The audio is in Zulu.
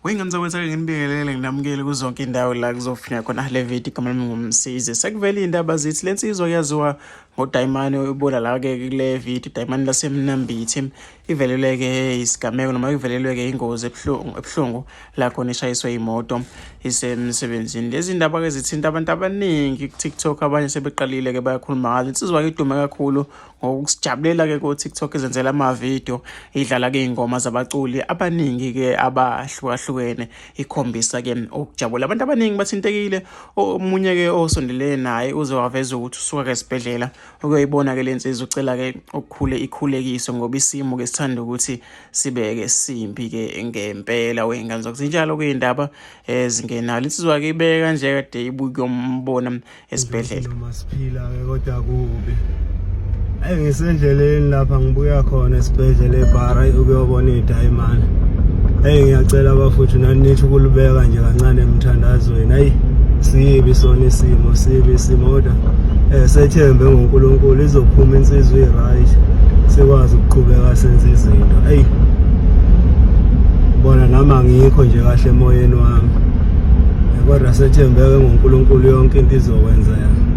Wengane zakwethu, nginibingelele, nginamukele kuzonke indawo la kuzofuneka khona le video. Igama lami nguMsizi. Sekuvele iy'ndaba zithi le nsizwa kuyaziwa ngoDayimane, uyibona la-ke kule video, Dayimane laseMnambithi, ivelelwe-ke isigameko noma ivelelwe-ke ingozi ebuhlungu ebuhlungu la khona ishayiswe imoto isemsebenzini. Lezi ndaba-ke zithinta abantu abaningi ku-TikTok, abanye sebeqalile-ke bayakhuluma ngazo. Insizwa-ke idume kakhulu ngokusijabulela-ke ku-TikTok, izenzela amavidiyo, idlala-ke iy'ngoma zabaculi abaningi-ke abahlukahlukene, ikhombisa-ke ukujabula. Abantu abaningi bathintekile. Omunye-ke osondelene naye uze waveza ukuthi usuka-ke esibhedlela ukuyoyibona-ke le nsizwa, ucela-ke ukukhule ikhulekiswe ngoba isimo-ke sithanda ukuthi sibeke simbi-ke ngempela. Wey'ngane zakuthi injalo kuyindaba ezingenalo. Insizwa-ke ibeke kanje kade ibuye ukuyombona esibhedlela. Noma siphila-ke kodwa kubi. Ayi, ngisendleleni lapha ngibuya khona esibhedlela eBhara ukuyobona idayimane. Hey, ngiyacela bafuthu nani nithi ukulibeka nje kancane emthandazweni. Ayi, sibi sona isimo, sibi isimo, kodwa sethembe ngoNkulunkulu izophuma insizwa i-right, sikwazi ukuqhubeka senze izinto. Ayi, bona nami angikho nje kahle emoyeni wami, kodwa sethembeke ngoNkulunkulu, yonke into izokwenzeka.